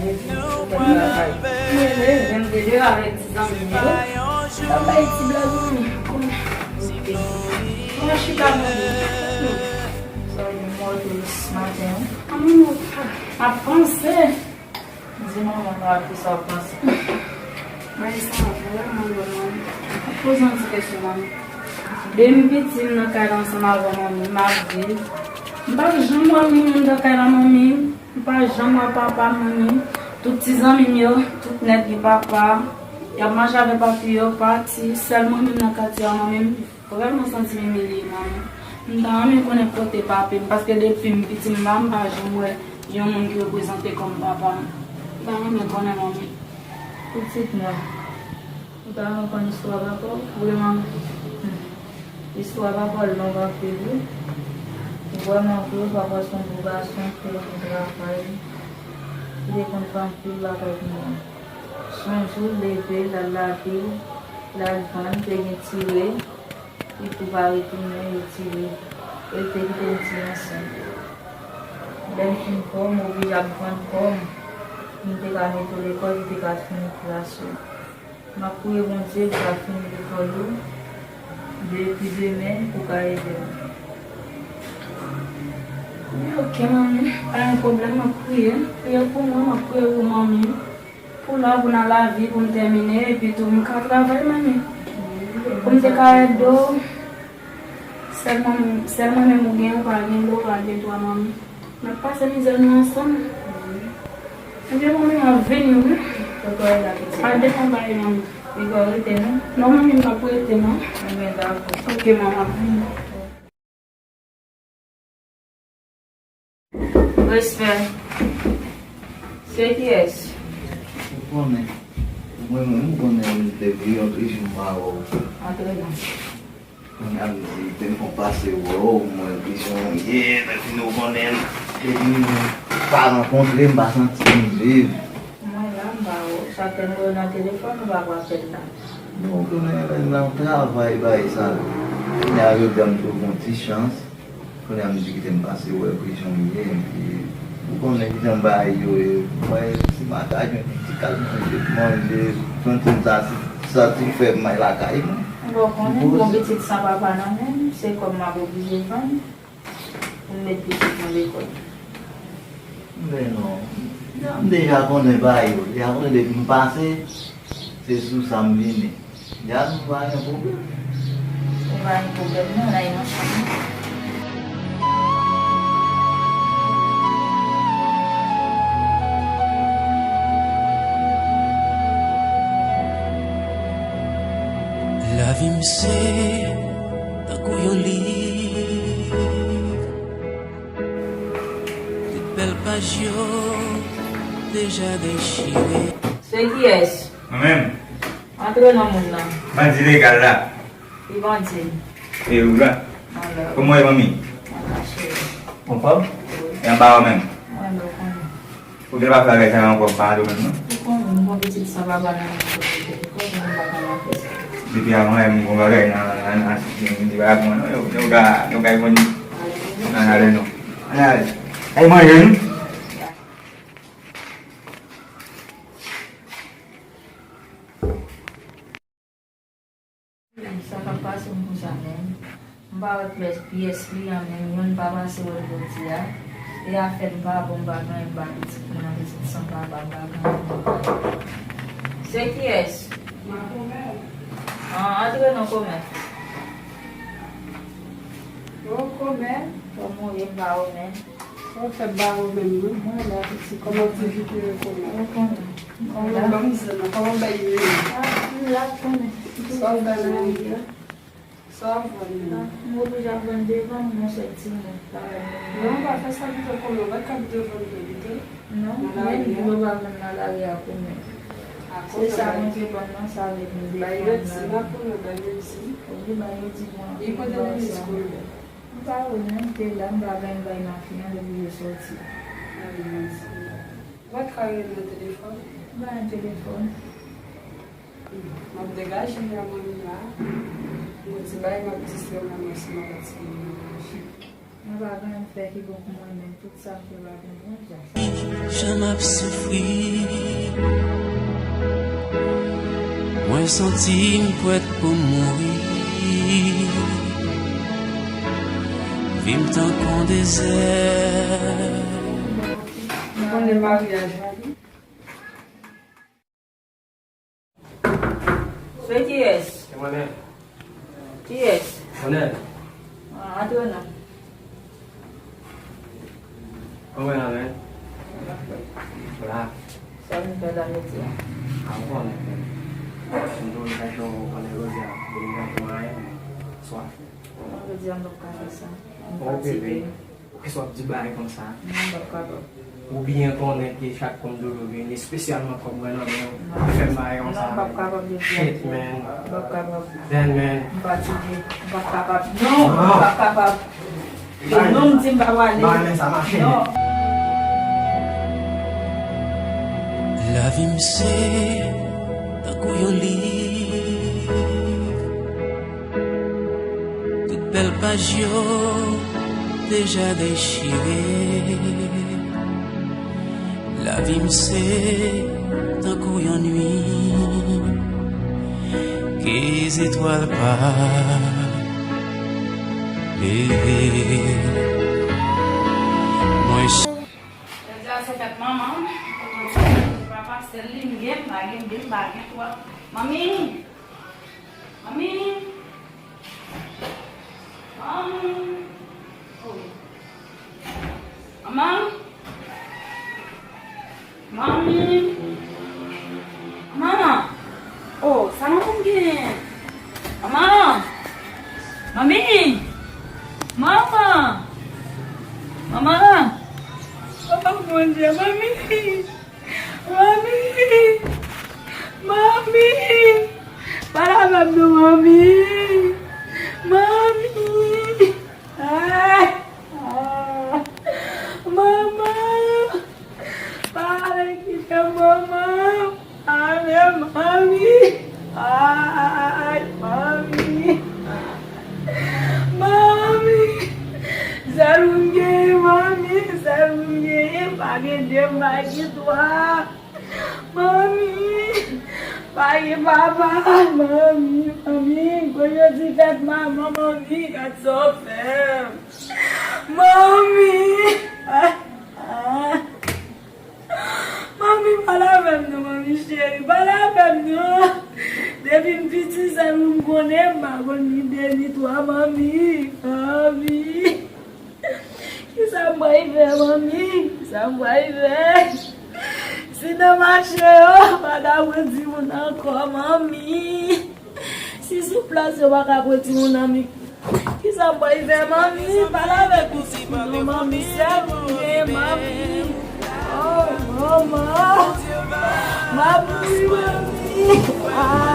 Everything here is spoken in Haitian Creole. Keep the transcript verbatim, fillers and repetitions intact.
Mwen leve, m te leve avèk ti zanmi m yo. Sa bay ti blag, manmi. Kòman? Mwen chita, manmi. Sa yon mòde ce matin. Manmi, m ap panse. Di manman m la kisa w panse. Mwen sa vrèman bon, manmi. Poze yon ti kesyon, manmi. Depi m piti, m nan kay la ansanm avè manmi, m ap viv. M pa janm wè moun nan kay la, manmi. M pa janm wè papa m, manmi. Tout ti zanmi m yo, tout nèt gen papa. Y ap mache avè papi yo, pati. Sèl mwen menm nan katye a, manmi. M vrèman santi m imilye, manmi. M ta renmen konnen kote papi m, paske depi m piti m la, m pa janm wè yon moun ki reprezante kòm papa m. M ta renmen konnen, manmi. Pitit mwen, ou ta renmen konn istwa papa w? Vre, manmi. Istwa papa w long anpil, wi. Vrèman vre, papa w se yon bon gason, ki te konn travay, ki te konn fè anpil bagay pou mwen. Se yon jou, l leve, l al lave, l al vann, te gen tire, li tou pa retounen, yo tire. E l te kite m ti ansent. Lè m fin fò, m oblije ap vann kò m pou m te ka mete w lekòl, pou w te ka fini klas ou. M ap priye Bondye pou w ka fini lekòl ou depi demen pou w ka ede m. Wi, oke, manmi. Pa gen pwoblèm, m ap priye. Priye pou mwen, m ap priye pou manmi. Pou lè w vin nan lavi, pou m tèmine, epi tou m ka travay, manmi. Pou m te ka ede w. Sèl mwen, sèl mwen menm ou gen, ou pa gen, ou pa gen dwa, manmi. N ap pase mizè nou ansanm. Ebyen, manmi, m ap vini, wi. Poko rete la, pitit. Pa defann bagay, manmi. Li pa rete, non? Non, manmi, m p ap rete, non. Ebyen, dakò. Oke, manmi, m ap vini. Respè. Se kiyès? Ou konnen. Mwen menm, ou konnen, depi yon prizon m pa wè w. Antre non. Kounye a m di, te m fon pase wè w, mwen prizon w ye, men fin ou konnen, depi m pa rankontre, m pa santi m viv. Mwen la, m pa wè w. Sa fè m wè w nan telefòn, ou pa pran apèl la. Non, ou konnen, lè m nan travay, bagay sa. Kounye a, jodi a, m twouve yon ti chans. Kounye a, m di, kite m pase wè prizon m ye, epi ou konnen kijan bagay yo ye. Mwen, si m ata gen ti kal manje, manje, santi m sa, sa ti fè m al lakay mwen. Bon, konnen, m poze. Bon, pitit san papa nan men m, se kòb m ap oblije vann. Pou m met pitit mwen lekòl. Men non, m deja konnen bagay yo. Deja konnen depi m pase, se sou sa m vini. Deja nou pa gen pwoblèm. Ou pa gen pwoblèm non, la e nan chanm. Lavi m se tankou yon liv. Tout bèl paj yo deja dechire. Se kiyès? Mwen menm. Antre non, moun nan. Bandi legal la. Ki bandi? E ou la? Kòman w ye, manmi? Anfòm? E anba w menm? Mwen lè w konnen. Ou gen pa fè bagay sa ankò, pa antre menm non. Ou konnen, m gon pitit san papa nan men mwen, m pa ka fè sa. Depi avan yè m gon bagay nan, nan, nan, nan, nan, nan, yo, yo ka, yo ka jwenn nan ale non. Ann ale. Ay manje nou. Sa k ap pase m konsa menm? M pa wè pyès, pyès li an menm, youn pa pase wè l jodi a. E afè m pa bon, m pa gen anyen m ba pitit mwen an, pitit san papa, m pa gen anyen m ba l. Se kiyès? Makomè. An, antre non, kòmè. Yo, kòmè. Kòman w ye, m pa wè w menm? Sa w fè ba ou menm, non? Mwen la, pitit. Kòman aktivite yo, kòman? Ou konnen. Kòman ban m zen nan? Kòman bay yo ye? Ah, m la, ou konnen. Sa w fè nan lari a? Sa w ap vann menm? Ah, m oblije ap vann devan m, yon sèl timoun pa vann menm. Non, pa fè sa pito, kòman? Ou pa t ka pito vann tou pito? Non, menm dlo pa vann nan lari a pou mwen. Se sa mwen te vann nan, sa vle di m defann nan. Bay yo di, m ap pran bay yo di. Wi, bay yo di mwen. E kote minis kounye a? M pa wè non, m te la, m pa gen bay mafya an depi yo sòti. Ay, mèsi. Ou pa t ka rele nan telefòn? M pa gen telefòn. M ap degaje la, mwen la. M gon ti bagay m ap distrè m la, mwen si m ap ap ti vin nan manje. Mwen pa gen anyen m fè ki bon pou mwen menm, tout sa m fè pa gen bon jan. Jan m ap soufri. Santi m prèt pou mouri. Vi m tankou dezè. Ou konnen maryaj la wi. Se kiyès? Se mwen menm. Kiyès? Ronel. Ah, antre non. Kòman w ye, men? Hola. Sa w vin fè la midi a? Ah, ou konnen, men. M toujou fè cho, ou konnen jodi a, m vin fè anyen, men. Swa. Non, jodi a m p ap ka fè sa. M fatige. Ou kisa w ap di bagay konsa? Non, m p ap kapab. Ou byen konnen ke chak kou m toujou vini, espesyalman kòb mwen nan men w, ou fè m bagay konsa. Non, m p ap kapab jodi a. Shit, man. M p ap kapab. Damn, man. M fatige. M p ap kapab. Non, m p ap kapab. Non, m di m pa prale. M pa renmen sa mache. Non. Lavi m se tankou yon liv. Tout bèl paj yo deja dechire. Lavi m se tankou yon nuit ke zetwal pa leve. Mwen Jodi a se fèt manman m. Papa, sèl li m gen, m pa gen de, m pa gen twa. Manmi! Manmi! Manmi! Oh. Manman! Manmi! Manman! Oh, sa manman m gen? Manman! Manmi! Manman! Manman! Oh, Bondye, manmi! Manmi! Manmi! Pale avè m non, manmi! Manmi! Ay! Ah! Manman! Pale, kite manman! Pale, manmi! Ay! Manmi! Manmi! Sèl ou m genyen, manmi! Sèl ou m genyen! Pa gen de, pa gen twa! Manmi! Pa gen papa! Manmi! Manmi! Gwo jodi fèt manman, manmi! Gad sa w fè m! Manmi! Ah! Ah! Manmi, pale avè m non, manmi cheri, pale avè m non. Depi m piti, sèl ou m konnen, m pa konn ni de ni twa, manmi. Manmi. Kisa m pral fè, manmi? Kisa m pral fè? Si nan mache yo, pa ka pran timoun ankò, manmi. Si sou plas yo pa ka pran timoun nan mi. Kisa m pral fè, manmi? Pale avèk pitit mwen non, manmi. Sèl ou m genyen, manmi. Oh, manman. M ap mouri, manmi. Ah.